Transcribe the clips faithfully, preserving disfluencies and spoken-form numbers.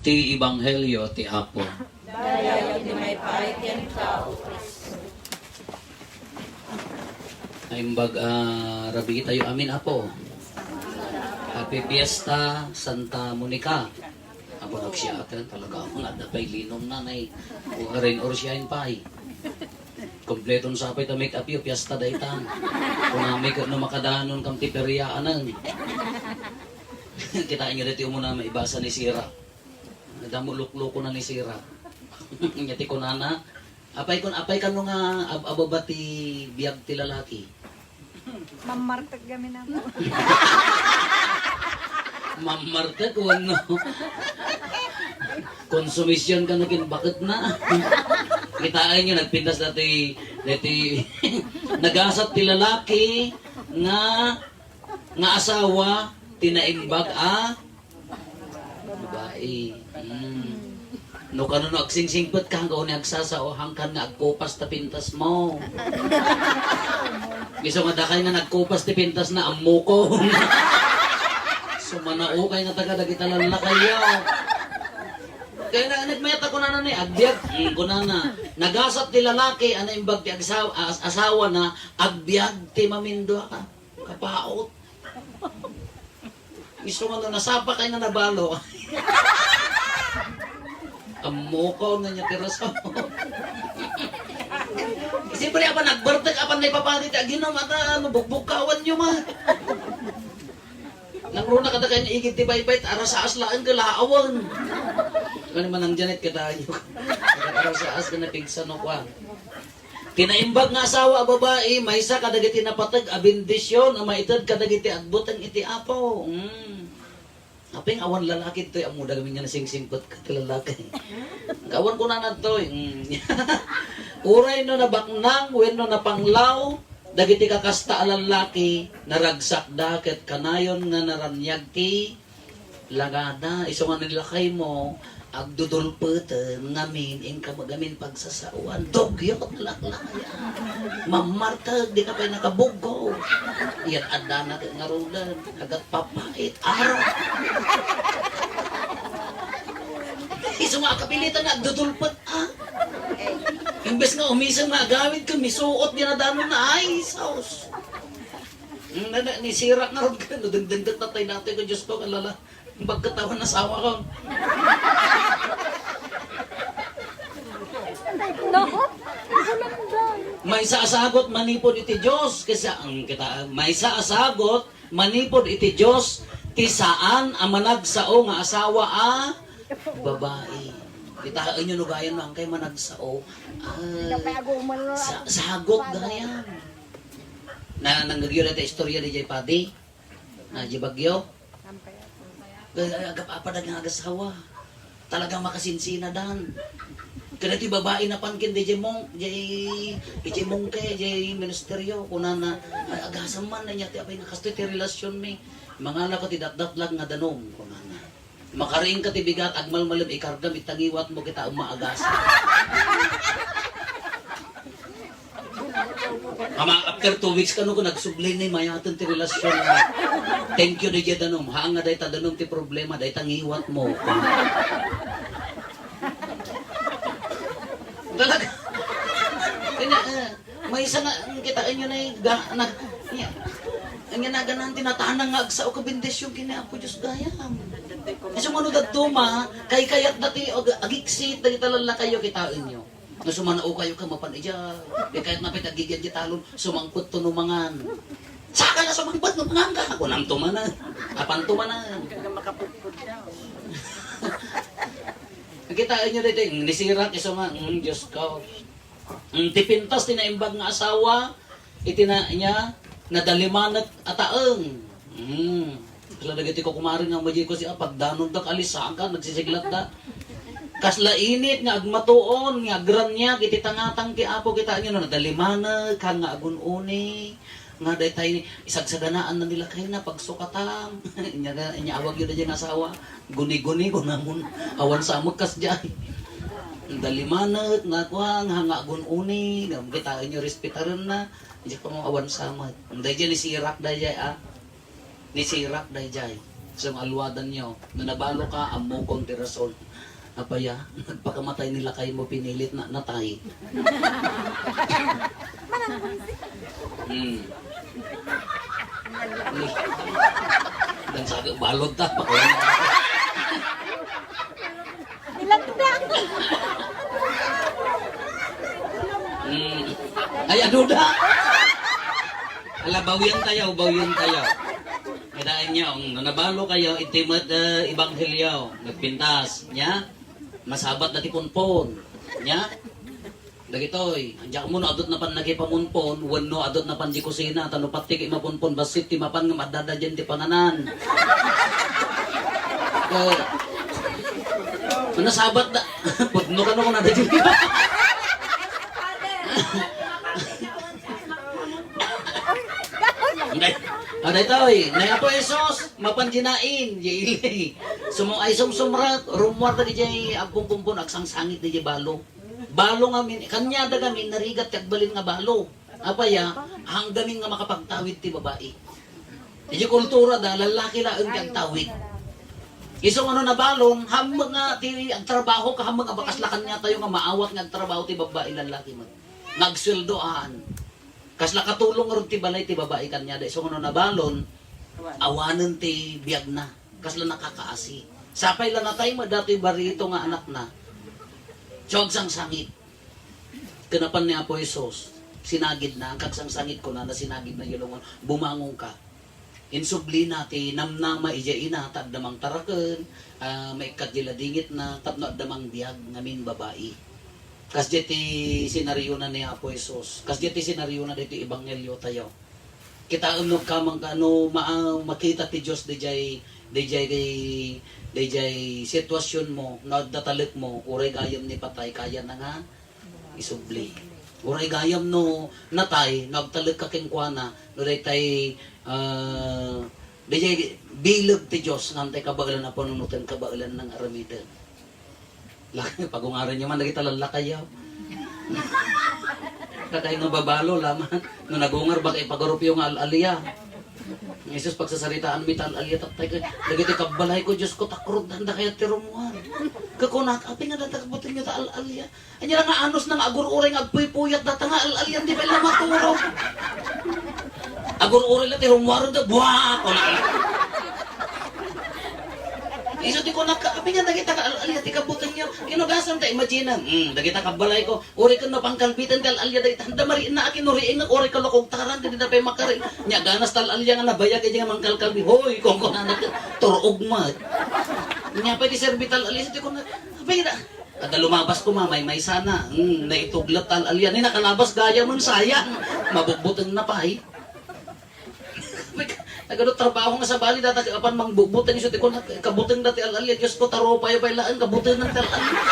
Ti Ebanghelio ti Apo. Dayag ti maipaay kenka, O Cristo. Naimbag a rabii tayo amin, Apo. Happy Fiesta, Santa Monica. Apo, nagsiaten talaga ako, nga adda pay linong na, nay. O, rin or siya pay. Kompleton sa pay ta make-up yo, fiesta dayta. Kunami ket no makadanon kam ti peryaanan. Kitaenyo daytoy umuna maibasa ni Sira. Adda mo luklukona ni Sira. Nya ti kunana, apay kun, apay kano nga ab-, ababa ti biag ti lalaki? Mammartek gamin ako. Mammartek wenno konsumisyon kano ken baketna. Kitaenyo, nagpintas dati, dati nagasat ti lalaki nga, nga asawa ti naimbag a babai. Hmm. No kano no agsingsingpet ka, hangka uni agsasao, hangkan nga agkupas ta pintas mo. Isu nga dakay nga nagkupas ti pintas na, ammoko. Sumanaukay nga taga dagita lallakayo. Kaya na, nagmayat ako na ni agbiag. Hmm, kunana, nagasat ti lalaki, a naimbag ti agsaw-, as-, asawa na, agbiag ti mamindua ka. Kapaot. Isu nga no nasapa kay nga nabalo. Ammoko nga niya ti rason. Siyempre, apan nagbartek, apan naipapati ti aginum, ata, ano, bukbukawan nyo man. Nangruna kada kayo igid ti baybay, arasaas laeng kalaawan. Ano man ang Janet kadayo? Arasaas ka na pigsa no kwan. Ti naimbag nga asawa a babai, maysa kadagiti napateg a bendision a maited kadagiti agbuteng iti Apo. Mm. Apay nga awan lalaki ditoy ammoda gamin nga nasingsingpet ka ti lalaki. Awan kunana ditoy. Mm. Uray no nabaknang wenno napanglaw dagiti kakasta a lalaki, naragsakda ket kanayon nga naraniag ti langada, isu nga ni lakaymo, agdudulpeten ngamin, inka gamin pagsasaoan, dugyot, laklaya. Mammarteg, di ka pay nakabuggo. Yan, adda na ti ngaruden, agat papait, aro. Isu nga akapilitan nga agdudulpet, ah. Imbes nga umisem nga agawid ka, misuot, dinadanon na, ay, saos. Mm, na, na, nisirak nga rod ka, no, dengdengget na tayo natin ko, Diyos ko, kalala. Pagkatawan na asawa ko. No? Maysa a sagot manipud iti Dios, kaysa, ang kita, maysa a sagot manipud iti Dios, ti saan a managsao nga asawa a babai. Kitaenyo no gayan no, ang kay managsao. Ah, sa-, sagot gayan. Na, nanggagyo na ta istorya di jay padi. Ah, di bagyo. Ga-, agap-apadag nga agasawa. Talagang makasinsinadan. Kada ti babai napan ken di jay mong, jay, jay mongke, jay ministeryo. Kunana, "Ay, agasam man na niya ti apay nga kastoy ti relasyon mi. Mangala ko ti datdatlag nga danum," kunana. Makaring ka ti bigat, agmalmalem ikargam ita ngiwat mo kita umaagas. Ama, after two weeks kano ko nagsubli ni mayaten ti relasyon mo. Thank you, di danum. Haan nga dayta danum ti problema, dayta ngiwat mo. Talaga. Kanya, eh, Maysa nga, ang kitaen nyo na yung ga-, nag-, nya, ang nga naganan tinatanang nga agsao ka bendisyon kini Apo Diyos gayam. Kasi umano dadto ma, kay kayat dati, ag-, agiksit, dagita lallakayo, kitaen nyo. Nga sumanao kayo ka mapan iya, di kayat napit agigyan di talon, sumangpet to no mangan. Saka na sumangpet no mangan ka, kunam to manan. Apan to manan. Kitaen nyo dito, nisirak iso nga, mm, Diyos ko. Mm, ti pintas ti naimbag nga asawa, iti na, niya, nadalimanek a taeng. Mm. Kasla dagiti kukumare nga umadiay ko siya, pagdanonda, alisaga, nagsisiglatda. Kasla init nga agmatuon, nga agraniag iti tangatang ti Apo, kitaenyo, no, nadalimanek, haan nga agun-uni. Nga daytay ni, isagsaganaan na nila kayna, pagsukatan. Inya, inya awag yun na dyan asawa. Guni-guni, kunamon. Awan sa amek kas dyan. Dalimanek, nga kuang, hanga gun-uni. Nga, kitaen nyo, respetaren na. Diyan pa mo awan sa amek. Dayjay, nisirak dayjay, ah. Nisirak dayjay. Sa mga alwadanyo, no nabalo ka, ammokon ti rason. Apaya, nagpakamatay ni lakaymo, pinilit na natay. Hmm. Dan saga balod ta, pakawan. Ilagda. Hmm. Ay, aduda. Ala, bawian tayo, bawian tayo. Kitaenyo, no nabalo kayo, iti met, eh, ebanghelyo, nagpintas, nya? Masabat dati punpon, nya? Dagitoy, anya mo no adut na pan nakipamunpon, wenno adut na pan di kusina, ta no pati ki mapunpon, bassit ti mapan nga madada dyan ti panganan. Eh, nasabat da, pudno ka no kunada dyan. Anday, anday tayo eh. Nay Apo Jesus, mapan dinain, di ili. Sumo ay sumsumrat, rummuar ta di jay agpumpumpun, agsangsangit di jay balo. Balo ngamin, kanya da ngamin, narigat ti agbalin nga balo. Apaya, hanggamin nga makapagtawid ti babai. Di kultura da, lalaki laeng ti agtawid. Isu nga no nabalon, hammeng nga ti agtrabaho ka, hammeng nga bakas la kanya tayo nga maawat nga agtrabaho ti babai, lalaki man. Nga agsueldoan. Kasla katulong ngarud ti balay ti babai kaniada. Isu nga no nabalon, awanen ti biagna. Kasla nakakaasi. Sapay la natay met datoy barito nga anakna. So, agsangsangit. Ken napan ni Apo Jesus, sinagidna, agkagsangit kunana, sinagidna, yulungon, "Bumangonka." Insublina ti namnama idiay ina, ta adda mangtaraken, ah, maikkat di ladingitna, tapno adda mangbiag ngamin babai. Kasdiay ti senariona ni Apo Jesus. Kasdiay ti senariona ditoy ebanghelio tayo. Kitaem no agkamangka, no ma-, makita ti Dios dayjay, dayjay, dayjay situasionmo, no adda talekmo, uray gayam ni patay, kayana nga isubli. Uray gayam no natay, no agtalekka kenkuana, no daytay, ah, dayjay bileg ti Dios, nga antay kabaelan a panunoten, kabaelan nga aramiden. Laki, pagungarenyo man dagita lallakayo. Kakay no babalo laman. No nagungar, baka ipagarupyo nga al-alia. Jesus, pagsasaritaan mi ta al-alia, tattay ko. Dagiti kabbalayko, Diosko, takruddan da kayat ti rummuar. Kakunak, apay nga data kabutelyo ta al-alia? Anya nga anus na nga agur-uray nga agpuypuyat data nga al-alian di pay la maturog. Agur-uray la ti rummuar da, buak! Isu ti kunak, apay nga dagita nga al-alia ti kabutelyo. Inugasan ta, imagine, hmm, dagita kabbalayko. Uray ken no pangkalbiten ti al-alia dagita. Handa mariinna a kinuriing, uray kalukogtaran, ti dida pay makari. Nya ganas ta al-alia nga nabayag, iti nga mangkalkalbi. Hoy, kunkunana, turog met. Nya pay ti serbi ta al-alia, ti kunak, apay nga, adda lumabas koma, maymaysana. Hmm, naituglat ta al-alia. Ni nakalabas gayam, sayang. Mabugbuteng na pay. Nagadu trabaho nga sabali, data apan mangbutbuteng isu ti kunak, kabuteng dati al-alia, Diosko, tarupayo pay laeng, kabutengan ti al-alia.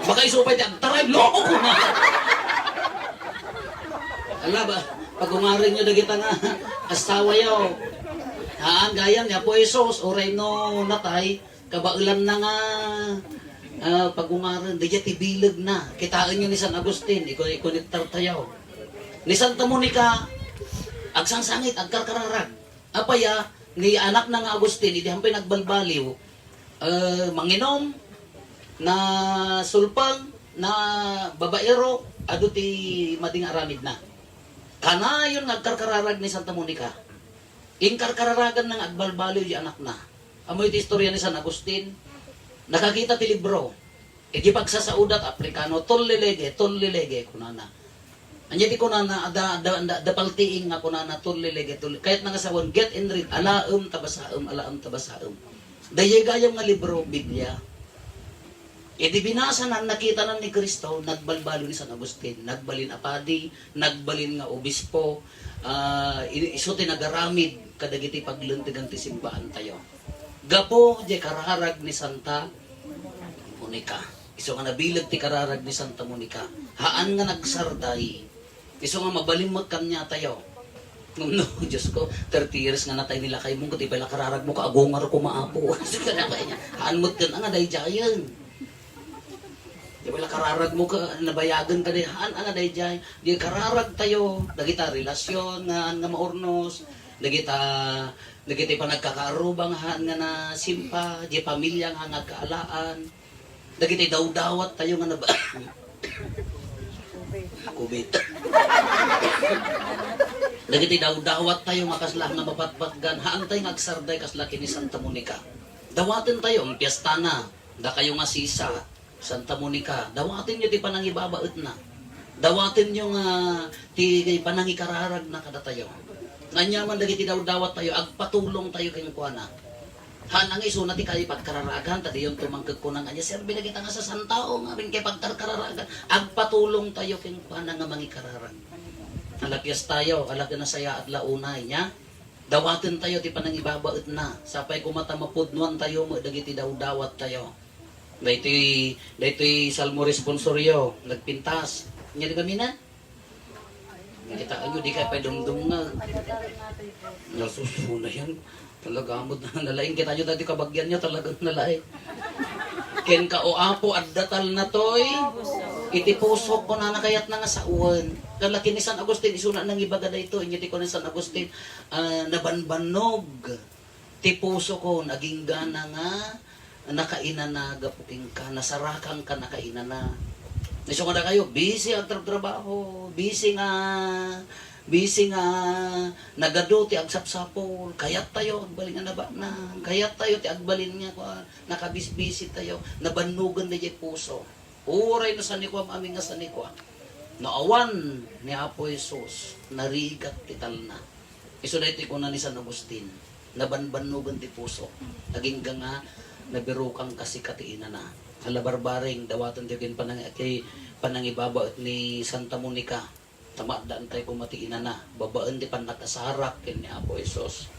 Baka isu pay ti agtaray, loko na. Ala ba, pagungarenyo dagita nga asawayo. Haan gayam ni Apo Jesus, uray no natay, kabaelanna nga, ah, pagungaren, daydiay ti bilegna. Kitaenyo ni San Agustin, iko-, ikonektar tayo. Ni Santa Monica, agsangsangit, agkarkararag. Apaya, ni anakna nga Agustin, idi hampay nagbalbaliw, eh, manginom, nasulpeng, nababaero, adu ti madi nga aramidna. Kanayon nga agkarkararag ni Santa Monica. Inkarkararaganna nga agbalbaliw di anakna. Ammoyo ti istorya ni San Agustin? Nakakita ti libro. Iti pagsasauda ti Afrikano, "Tulli lege, tulli lege," kunana. Ania ti kunana, adda, adda, adda, adda paltiing nga kunana, "Tulli lege, tulli." Kayatna nga sawen, "Get and read, alaem ta basaem, alaem ta basaem." Daydiay gayam nga libro, Biblia. Idi binasana, nakitana ni Cristo, nagbalbaliw ni San Agustin, nagbalin a padi, nagbalin nga obispo, ah, i-, isu ti nagaramid kadagiti paglentegan ti simbaantayo. Gapu diay kararag ni Santa Monica. Isu nga nabileg ti kararag ni Santa Monica. Haan nga nagsarday. Isu nga mabalin met kaniatayo. Ngem no, Diosko, thirty years nga natay ni lakaymo, ket di pay la kararagmo, kaagungar koma, Apo. Haan met ken nga daydiayen. Di pay la kararagmo, ka, nabayagen ka di, haan nga daydiay. Di kararagtayo, dagita relasyon nga, nga maurnos. Dagita, dagiti panagkakaarruba nga haan nga nasimpa, di pamilya nga agkaalaan. Dagiti dawdawat tayo nga naba-, COVID. Dagiti dawdawat tayo nga kasla nga mapatpatgan, haan tayo nga agsarday kasla ken ni Santa Monica. Dawaten tayo, ang piyestana, dakayo nga sisa, Santa Monica, dawatenyo ti panangibabaetna. Dawatenyo nga ti panangikararagna kadatayo. Aniaman dagiti dawdawat tayo, agpatulong tayo kenkuana. Haan nga isuna ti kay pagkararagan, ta diyon tumangkeg kunang anya, serbi dagita nga sasantao nga rin kay pagkarkaragan. Agpatulong tayo kenkuana nga mangikararag. Ala piyestayo, ala ken nasayaat la unay, nya? Dawaten tayo ti panangibabaetna. Sapay koma ta mapudnoan tayo met dagiti dawdawat tayo. Daytoy, daytoy Salmo responsorio, nagpintas. Nya di kami na? Nakita nyo, di kayo pa dumdum nga. Nasuso na yan. Talaga mo na nalaing. Kita nyo dati kabagyan nyo, talagang nalaing. Ken ka, o Apo, adda talna toy iti puso ko na nakayat na nga sawen. Kalaki ni San Agustin, isuna nang ibaga daytoy, inyo ti kuan ni San Agustin, ah, nabanbannog ti puso ko, naginggana nga nakainana gapu kenka, nasarakangka nakainana. Isu nga kayo, busy agtrabaho, busy nga, busy nga nagadu ti agsapsapul, kayat tayo agbalin nga nabanag, kayat tayo ti agbalin nga kuan, nakabisbisi tayo, nabannugan na diay puso. Uray no sanikua, amin nga sanikua. No awan ni Apo Jesus, narigat ti talna. Isu daytoy kuna ni San Agustin, nabanbannugan ti puso. Agingga nga nabirukang kasi ka ti inana. Ala barbareng, dawaten ti ken panang-, ti panangibabaet ni Santa Monica. Tamaddaan tayo koma ti inana. Babaen ti pannakasarak ken ni Apo Jesus.